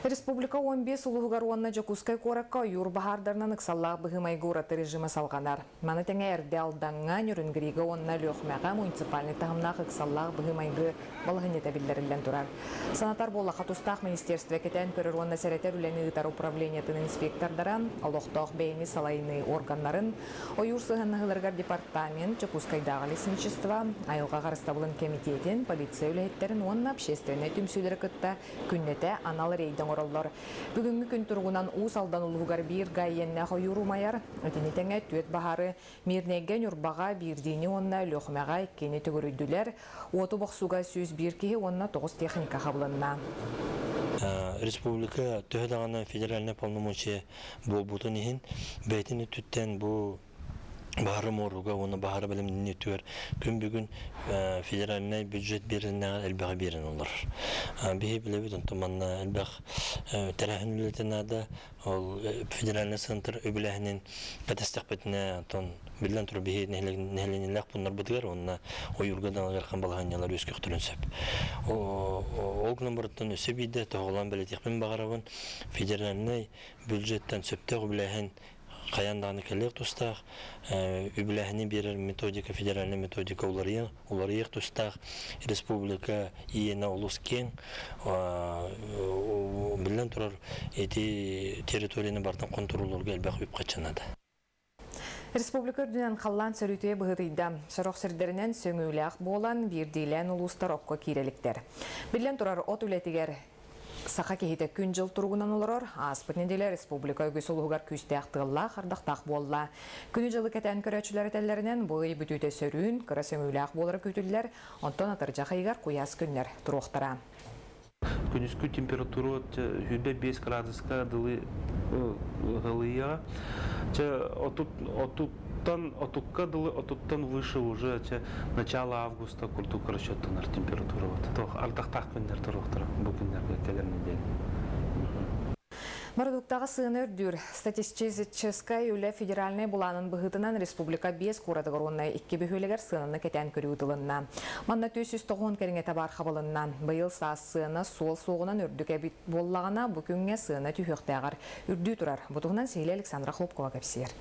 Республика 15 улууһугар уонна Дьокуускай куоракка ойуур баһаардарынан ыксаллаах быһыы-майгы ураты режимэ салҕанар. Маны тэҥэ эрдэ Алдаҥҥа, Нюрнгрига уонна Өлүөхүмэҕэ муниципальнай таһымнаах ыксаллаах быһыы-майгы балаһыанньата биллэриллэн турар. Санатар буоллахха, тустаах министерство кэтээн көрөр уонна сэрэтэр үлэни ыытар управлениетын инспектордара, олохтоох бэйэни салайыныы органнарын, Ойуур сыһыаннаһыыларыгар департамент, Дьокуускайдааҕы лесничество, айылҕа харыстабылын кэмитиэтин, полиция үлэһиттэрин уонна общественнай түмсүүлэри кытта күннэтэ анал рейдэ оҥороллор. Бүгүҥҥү күн туругунан Уус Алдан улууһугар биир га иэннээх ойуур умайар, итини тэҥэ түөрт баһаары Мирнэйгэ, Ньурбаҕа биирдиини уонна Өлүөхүмэҕэ иккини төгүрүйдүлэр. Уоту бохсууга 101 киһи уонна 9 техника хабылынна. Республика төһө даҕаны федеральнай полномочия буолбутун иһин бэйэтин өттүттэн бу баһары муоруга уонна баһары бэлэмнэнии өттүгэр күн бүгүн федеральнай бюджет биэриннэҕэр элбэҕи биэрэн олорор. Биһи билэбит онтон манна элбэх тэрээһин үлэтэ наада. Ол федеральный центр үбүлээһинин кэтэстэхпитинэ, онтон биллэн турар биһи нэһилиэнньэлээх пууннарбытыгар уонна ойуурга далыгар балаһыанньалар үөскүөхтэрин сөп. Ол гынан барыттан өссө биирдэ тоһоҕолоон бэлиэтиэхпин баҕарабын федеральнай бюджеттан сөптөөх үбүлээһин хайаан даҕаны кэлиэх тустаах, үбүлээһини биэрэр методика, федеральнай методика уларыйа, уларыйыах тустаах. Республика иэнэ олус киэҥ. Биллэн турар, ити территорияны барытын хонтуруоллуурга элбэх үп-харчы наада. Республика үрдүнэн халлаан сөрүүтүйэ быһыытыйда. Сорох сирдэринэн сөҥүүлээх буолан, биирдиилээн улуустар окко киирэ иликтэр. Биллэн турар, от үлэтигэр саха киһитэ күн-дьыл туругунан олорор. Ааспыт нэдиэлэ республика үгүс улууһугар күүстээх тыаллаах, ардахтаах буолла. Күнү-дьылы кэтээн көрөөччүлэр этэллэринэн, бу ый бүтүүтэ сөрүүн, кыра сөҥүүлээх буолара күүтүллэр, онтон атырдьах ыйыгар куйаас күннэр туруохтара. Күнүскү температура 25 градуска дылы ылыйыаҕа. Чэ, отуттан, отукка дылы, отуттан выше уже чэ, начало августа курдук расчеттанар температура. Вот. Ардахтаах күннэр туруохтара бу күннэргэ кэлэр неделя. Бородууктаҕа сыана үрдүүр. Статистическай үлэ федеральнай былаанын быһыытынан республика биэс куоратыгар уонна икки бөһүөлэгэр сыананы кэтээн көрүү ыытылынна. Манна 390 кэриҥэ табаар хабылынна. Быйыл саас сыана суол суоҕунан үрдүк эбит буоллаҕына, бу күҥҥэ сыана түһүөхтээҕэр үрдүү турар. Бу туһунан сиһилии Александра Хлопкова кэпсиир.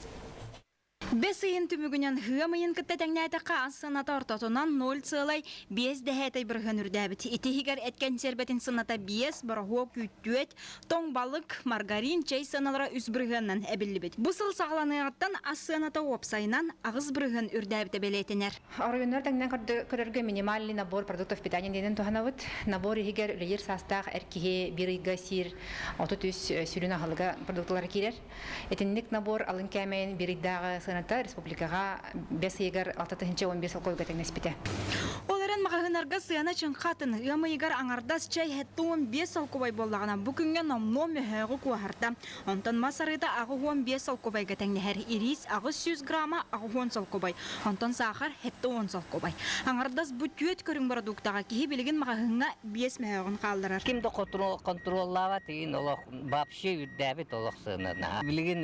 Бэс ыйын түмүгүнэн ыам ыйын кытта тэҥнээтэххэ ас сыаната ортотунан 0,5 бырыһыан үрдээбит. Ити иһигэр эт кэнсиэрбэтин сыаната 5, бороһуок үүттүөт, тоҥ балык, маргарин, чэй сыаналара 3 бырыһыанынан эбиллибит. Бу сыл саҕаланыаҕыттан ас сыаната уопсайынан 8 бырыһыан үрдээбитэ бэлиэтэнэр. Оройуоннар тэҥнэн көрөргө минимальный набор продуктов питания диэнин туһанабыт. Набор иһигэр үлэлиир саастаах эр киһи биир ыйга сиир 33 сүрүн аһылыга продукталара киирэр. Итинник набор алын кээмэйин биир ыйдааҕы сыаната республикаҕа бэс ыйыгар 6 015 солкуойга тэҥнэспитэ. Ол эрэн маҕаһыыннарга сыана чыҥха атын. Ыам ыйыгар аҥардас чэй 75 солкуобай буоллаҕына, бу күҥҥэ номнуо мөһөөҕү куоһарда. Онтон мас арыыта 85 солкуобайга тэҥнэһэр. Ириис 800 грамма 80 солкуобай. Онтон саахар 70 солкуобай. Аҥардас бу түөрт көрүҥ бородууктаҕа киһи билигин маҕаһыыҥҥа биэс мөһөөҕүн хаалларар. Ким да контроллаабат игин олох вообще үрдээбит олох сыанана. Билигин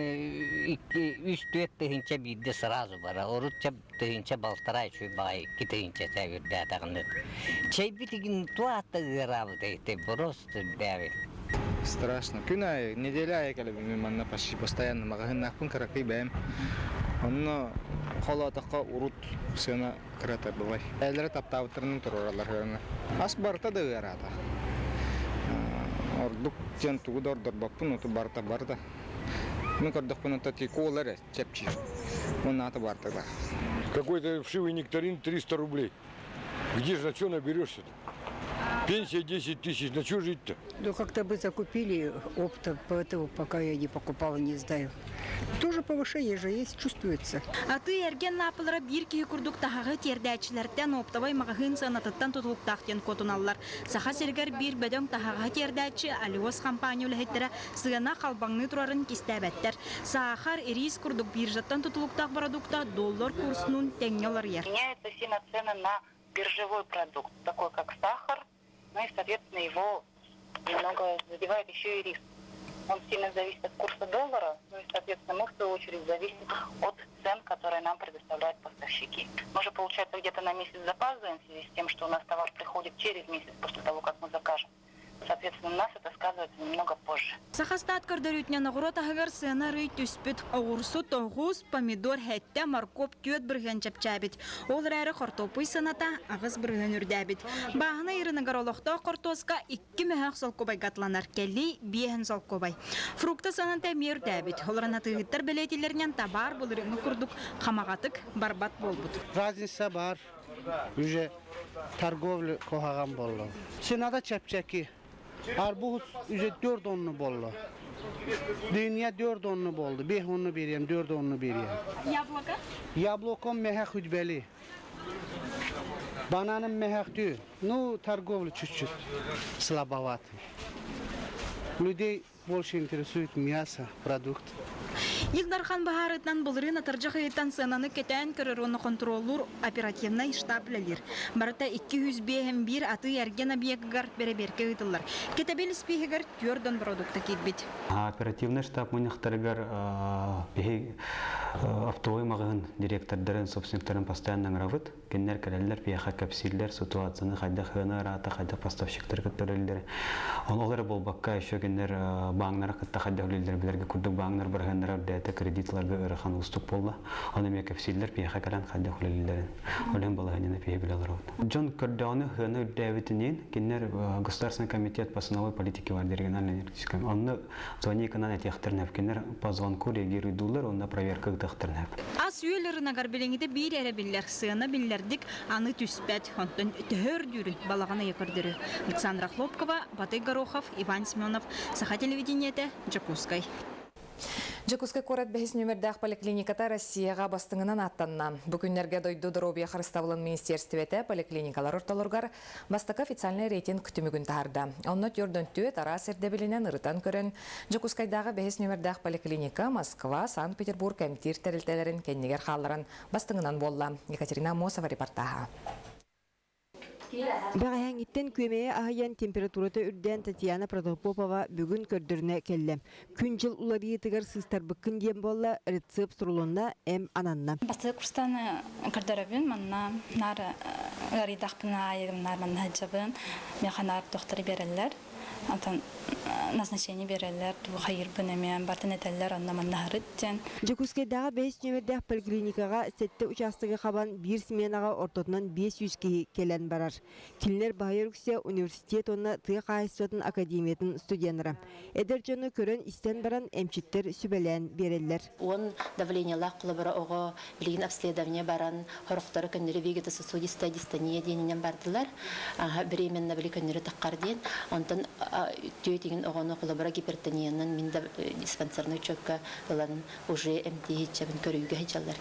икки үс түөрт тыһыынча биирдэ сразу бара. Урут тыһыынча балтараа үчүгэй баҕайы икки тыһыынча үрдээтэҕинэ. Чэйбит игин туата ыараабыт эти просто үрдээбит. Страшно. Күн аайы, неделя аайы кэлэбин мин манна почти постоянно маҕаһыыннаахпын кыракый бэйэм. Онно холоотоххо урут сыана кырата бывай. Бэйэлэрэ таптаабыттарынан туруораллар ыаны. Ас барыта да ыараата. Ордук диэн тугу да ордорбоппун, оту барыта барыта. Мин көрдөхпүнэ то кола эрэ чэпчиир. Уонна аты барыта бар. Какой-то вшивый нектарин 300 рублей. Где же на что наберешься-то? Пенсия 10 тысяч, на что жить-то? Ну, как-то бы закупили оптом, поэтому пока я не покупала, не знаю. Тоже повышение же есть, чувствуется. Атыы-эргиэн лааппылара биир киһи курдук таһаҕы тиэрдээччилэртэн оптовай маҕаһыын сыанатыттан тутулуктаах диэн куотуналлар. Саха сиригэр биир бөдөҥ таһаҕаһы тиэрдээччи Алиос хампаанньа үлэһиттэрэ сыана халбаҥныы турарын кистээбэттэр. Саахар, ириис курдук биржаттан тутулуктаах бородуукта доллар курсунун тэҥҥэ уларыйар. Меняются сильно цены на биржевой продукт, такой как сахар, ну и, соответственно, его немного задевает еще и риск. Он сильно зависит от курса доллара, ну и, соответственно, мы, в свою очередь, зависим от цен, которые нам предоставляют поставщики. Мы же, получается, где-то на месяц запаздываем в связи с тем, что у нас товар приходит через месяц после того, как мы закажем. Соответственно, Соответственно, у нас это сказывается немного позже. Сахастат көрдөрүүтүнэн оҕуруот аһыгар сыана арыый түспүт. Оҕурсу, тоҕус, помидор, хэттэ, моркуоп 4% чэпчээбит. Ол эрээри хортуоппуй сыаната 8% үрдээбит. Бааһынай ырыныгар олохтоох хортуоска 2 мөһөөх солкуобайга атланар, кэлии 5 солкуобай. Фрукта сыаната эмиэ үрдээбит. Олорон атыыһыттар бэлиэтииллэринэн табаар былырыыҥҥы курдук хамаҕатык барбат буолбут. Разница бар. Уже торговля куһаҕан буолла. Цена чэпчэки. Арбуз уже 4 онну болду. Дыня 4 онну болду. 5 онну берем, 4 онну берем. Яблоко? Яблоком меха хүдбели. Бананым мехахтü. Ну, торговля чуть-чуть слабоватый. Людей больше интересует мясо, продукт. Ил Дархан баһаарытынан былырыын атырдьах ыйыттан сыананы кэтээн көрөр уонна хонтуруоллуур оперативнай штаб үлэлиир. Барыта 205 атыы-эргиэн объегыгар бэрэбиэркэ ыытыллар. Кэтэбил испииһигэр түөрт дон бородуукта киирбит. Оперативнай штаб мунньахтарыгар биһи оптовой маҕаһыын директордарын, собственниктарын постоянно ыҥырабыт. Кинилэр кэлэллэр, биһиэхэ кэпсииллэр, ситуацияны хайдах ыана ыраата, хайдах поставщиктары кытта үлэлииллэр. Ол ол эрэ буолбакка, еще кинилэр бааҥнары кытта хайдах үлэлииллэр билэргэ курдук бааҥнар бырыһыаннара үрдээтэ, кредит ыларга ыарахан уустук буолла. Ону эмиэ кэпсииллэр, биһиэхэ кэлэн хайдах үлэлииллэрин. Ол иһин балаһыанньаны биһи билэ олоробут. Дьон көрдөҕүнэ сыана үрдээбитиниин, кинилэр Государственный комитет по ценовой политике бар региональной энергетической. Онно звониканан этиэхтэрин сөп. Кинилэр по звонку реагируйдууллар уонна проверка ыытыахтарын сөп. Ас-үөл ырынагар билиҥҥитэ биир эрэ биллэр, сыана биллэрдик аны түспэт. Онтон төһө үрдүүрүн балаҕан ыйа көрдөрүө. Александра Хлопкова, Батый Горохов, Иван Семенов, Саха телевидениетэ, Дьокуускай. Дьокуускай куорат бэһис нүөмэрдээх поликлиниката Россияҕа бастыҥынан ааттанна. Бу күннэргэ дойду доруобуйа харыстабылын министиэристибэтэ поликлиникалар ортолоругар Бастакы официальнай рейтинг түмүгүн таһаарда. Онно 44 араас ирдэбилинэн ырытан көрөн, Дьокуускайдааҕы бэһис нүөмэрдээх поликлиника Москва, Санкт-Петербург эмтиир тэрилтэлэрин кэннигэр хаалларан бастыҥынан буолла. Екатерина Аммосова репортаһа. Бэҕэһээҥҥиттэн күөмэйи аһыйан температурата үрдээн Татьяна Протопопова бүгүн көрдөрүнэ кэллэ. Күн-дьыл уларыйыытыгар сыыстарбыккын диэн буолла, рецепт сурулунна, эм ананна. Бастакы курстан көрдөрөбүн, манна наар ыарыйдахпына аайы наар манна сылдьабын. Миэхэ наар докторы биэрэллэр. Онтон назначение биэрэллэр, тугу хайыырбын эмиэ бартын этэллэр, онно манна сырыт диэн. Дьокуускайдааҕы бэһис нүөмэрдээх поликлиникаҕа сэттэ учаастагы хабан биир сменаҕа ортотунан 500 киһи кэлэн барар. Кинилэр баһыйар үксэ университет уонна тыа хаһаайыстыбатын академиятын студеннара. Эдэр дьону көрөн-истэн баран эмчиттэр сүбэлээн биэрэллэр. Уон давлениелаах холобура оҕо билигин обследование баран сорохторо көннөрү вегетососудистая дистония диэнинэн бардылар. Беременна били көннөрү таххар диэн. Онтон түөтигин оҕону холобура гипертониянан мин да диспансерный учетка ылан уже эмтииһиччэбин көрүүгэ сылдьаллар.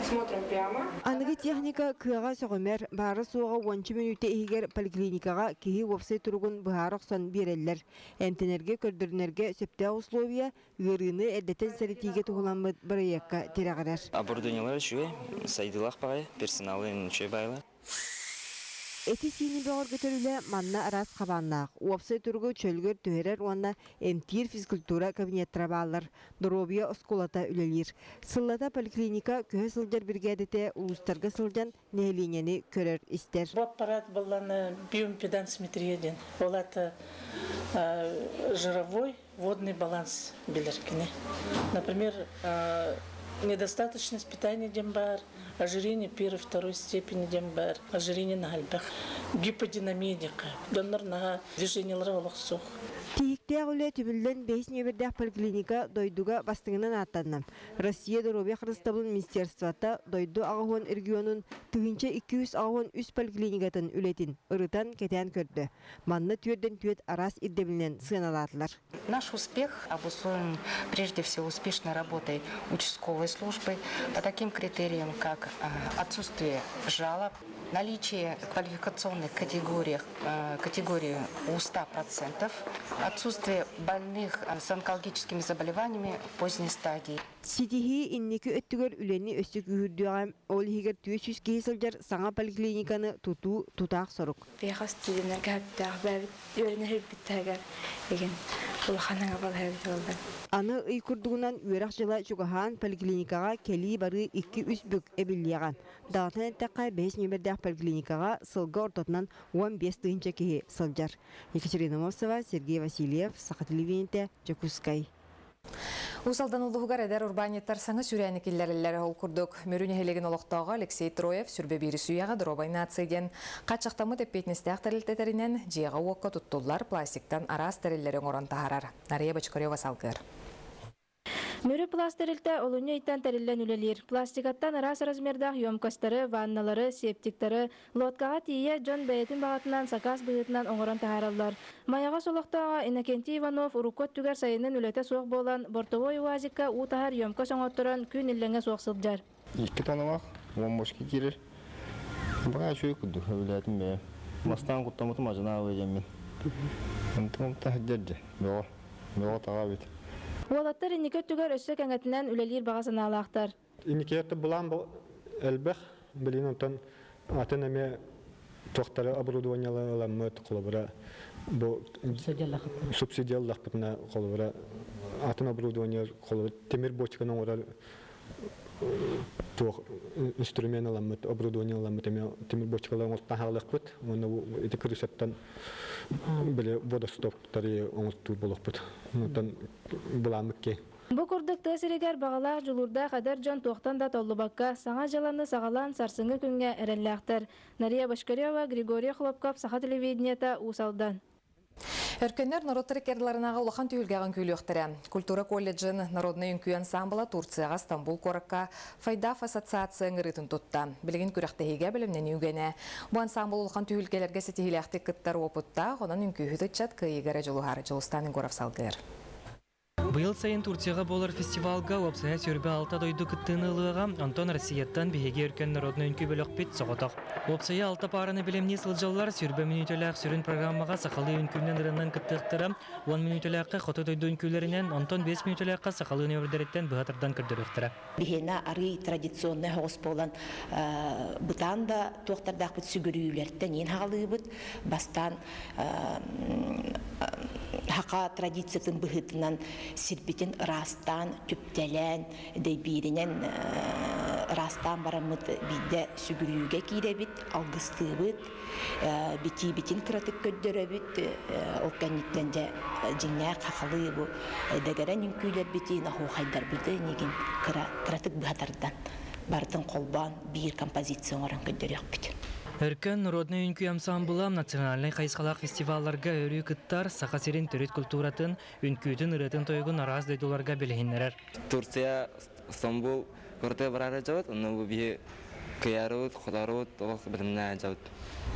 Смотрим прямо. Аныгы техника кыаҕа сөҕүмэр, баара-суоҕа уонча мүнүүтэ иһигэр поликлиникаҕа киһи уопсай туругун быһаара охсон биэрэллэр. Эмтэнэргэ, көрдөрүнэргэ сөптөөх условия ыарыыны эрдэтэн сэрэтиигэ туһуламмыт бырайыакка тирэҕирэр. Оборудованиелара үчүгэй, сайдыылаах баҕайы, персоналы үчүгэй баайылар. Эти-сиини бөҕөргөтөр үлэ манна араас хабааннаах. Уопсай туругу чөлүгэр түһэрэр уонна эмтиир физкультура кабинеттара бааллар. Доруобуйа оскуолата үлэлиир. Сыллата поликлиника көһө сылдьар биригээдэтэ улуустарга сылдьан нэһилиэнньэни көрөр-истэр. Бу аппарат былланы биоимпедансметрия диэн. Ол аата жировой водный баланс билэр кини. Например, недостаточность питания диэн баар, ожирение первой второй степени диэн баар, ожирение наһаа элбэх, гиподинамия диэххэ. Дьоннор наһаа движениелара олох суох. Тиһиктээх үлэ түмүллэн бэһис нүөмэрдээх поликлиника дойдуга бастыҥынан ааттанна. Россия доруобуйа харыстабылын министерствота дойду 80 регионун 1283 поликлиникатын үлэтин ырытан кэтээн көрдө. Манна түөрдэн түөрт араас ирдэбилинэн сыаналаатылар. Наш успех обусловлен прежде всего успешной работой участковой службы по таким критериям, как отсутствие жалоб, наличие квалификационных категориях, категории у 100%, отсутствие больных с онкологическими заболеваниями в поздней стадии. Ситиһии инники өттүгэр үлэни өссө күүһүрдүөҕэ, ол иһигэр 400 киһи сылдьар саҥа поликлиниканы тутуу тутаах сорук. Биһиэхэ студеннарга сөптөөх бэйэбит үөрэнэ сылдьыбыттарыгар игин улахан аҥа балаһыан буоллар. Аны ый курдугунан үөрэх дьыла чугаһаан поликлиникаҕа. поликлиникаҕа кэлии-барыы 2-3 бүк эбиллиэҕэ. Даҕатан эттэххэ, бэһис нүөмэрдээх поликлиникаҕа сылга ортотунан 15 тыһыынча киһи сылдьар. Екатерина Мосова, Сергей Васильев, Саха телевидениетэ, Дьокуускай. Уус Алдан улууһугар эдэр урбаанньыттар саҥа сүүрээни киллэрэллэр. Ол курдук, Мүрү нэһилиэгин олохтооҕо Алексей Троев сүрбэ биир сүүйэҕэ доруобай нация диэн хааччахтаммыт эппиэтинэстээх тэрилтэтэринэн дьиэҕэ-уокка туттуллар пластиктан араас тэриллэри оҥорон таһаарар. Нария Бочкарева салгыыр. Мүрү пласт тэрилтэ олунньу ыйтан тэриллэн үлэлиир. Пластикаттан араас размердаах емкостары, ванналары, септиктары, Лодкаҕа тиийэ дьон бэйэтин баҕатынан сакаас быһыытынан оҥорон таһаараллар. Майаҕас олохтооҕо Иннокентий Иванов урукку өттүгэр сайынын үлэтэ суох буолан, бортовой УАЗикка уу таһар емкость оҥотторон күн иллэҥэ суох сылдьар. Икки тонолаах, уон бочка киирэр. Баҕа үчүгэй курдук сөбүлээтим бэйэм. Бастаан куттаммытым ажынаабы диэммин. Онтон таһырдьа дьэ, бөҕө, бөҕө таҕа эбит. Уолаттар инники өттүгэр өссө кэҥэтинэн үлэлиир баҕа санаалаахтар. Инникиэртэ былаан элбэх, билигин онтон атын эмиэ туохтары оборудованиелары ыламмыт, холобура, бу субсидия ыллахпытына, холобура, атын оборудование, холобура, тимир бочканы оҥорор туох инструмент ыламмыт, оборудование ыламмыт эмиэ тимир бочкалары оҥортон хаалыахпыт уонна ити крышаттан били водостоптары оҥортуур буолуохпут. Онтон былааммыт киэҥ. Бу курдук тыа сиригэр баҕалаах, дьулуурдаах эдэр дьон туохтан да толлубакка, саҥа дьыаланы саҕалаан сарсыҥҥы күҥҥэ эрэллээхтэр. Нария Бочкарева, Григорий Хлопков, Саха телевидениета, Уус Алдан. Өркөннөр норуоттар иккардыларынааҕы улахан түһүлгэҕэ үҥкүүлүөхтэрэ. Культура колледжын народнай үҥкүү ансаамбыла Турцияҕа Стамбул куоракка Файдаф ассоциация ыҥырыытын тутта. Билигин күрэхтэһиигэ бэлэмнэнии үгэнэ. Бу ансаамбыл улахан түһүлгэлэргэ ситиһиилээхтик кыттар уопуттаах, онон үҥкүүһүт ыччат кыайыыга эрэ дьулуһар. Дьулустаан Егоров салгыыр. Быйыл сайын Турцияҕа буолар фестивалга уопсайа 26 дойду кыттыыны ылыаҕа, онтон Россияттан биһиги Өркөн народнай үҥкүү бөлөхпүт соҕотох. Уопсайа алта паараны бэлэмнии сылдьаллар, 20 мүнүүтэлээх сүрүн программаҕа сахалыы үҥкүүнэн ырыанан кыттыахтара, 10 мүнүүтэлээххэ хоту дойду үҥкүүлэринэн, онтон 5 мүнүүтэлээххэ сахалыы нүөмэрдэриттэн быһа тардан көрдөрүөхтэрэ. Биһиэнэ арыый традиционнай соҕус буолан бытаан да туохтардаахпыт сүгүрүйүүлэртэн иин хаҕалыыбыт. Бастаан хака традициятын быһыытынан сирбитин ыраастаан, түптэлээн, дэйбииринэн ыраастаан бараммыт биирдэ сүгүрүйүүгэ киирэбит, алгыстыыбыт, битиибитин кыратык көрдөрөбүт, ол кэнниттэн дьэ дьиҥнээх хахалыы бу дэгэрэн үҥкүүлэрбитин, оһуохайдарбытын игин кыра кыратык быһа тардан барытын холбоон биир композиция оҥорон көрдөрүөхпүт. Өркөн народнай үҥкүү ансаамбыла национальнай хайысхалаах фестивалларга өрүү кыттар, Саха сирин төрүт культуратын, үҥкүүтүн, ырыатын-тойугун араас дойдуларга билиһиннэрэр. Турция, Стамбул куораты бараары дьабыт, онно бу биһи кыйаарыбыт, хотоорубут, олох бэлэмнээн дьабыт.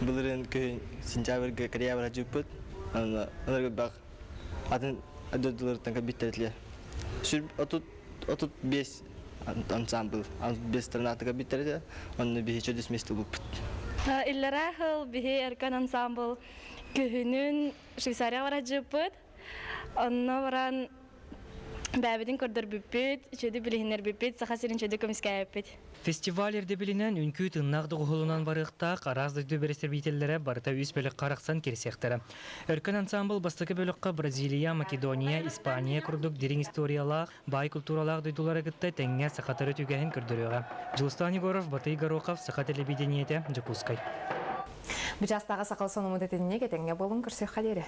Былырыын күһүн сентябрьга Корея бара дьыппыт, онно ыныргырбах атын дойдуларыттан кэлбиттэр Сүр 35 ансамбл, 5 страната кэлбиттэр этэ, онно биһи чөдүс месте булуппут. Иллэрээ сыл биһи Эркан ансамбл күһүнүн Швейцария бара дьыппыт. Онно баран бэйэбитин көрдөрбүппүт, үчүгэйдик билиһиннэрбиппит, Саха сирин үчүгэйдик көмүскээбиппит. Фестиваль ирдэбилинэн үҥкүү тыыннаах доҕуһуолунан барыахтаах араас дойду бэрэстэбиитэллэрэ барыта үс бөлөххө арахсан киирсиэхтэрэ. Өркөн ансаамбыл бастакы бөлөххө Бразилия, Македония, Испания курдук дириҥ историялаах, баай култууралаах дойдулары кытта тэҥҥэ саха төрүт үгэһин көрдөрүөҕэ. Дьулустаан Егоров, Батый Горохов, Саха телевидениетэ, Дьокуускай. Бу чаастааҕы сахал сонуммут этинник этэҥҥэ буолун көрсүөххэ диэри.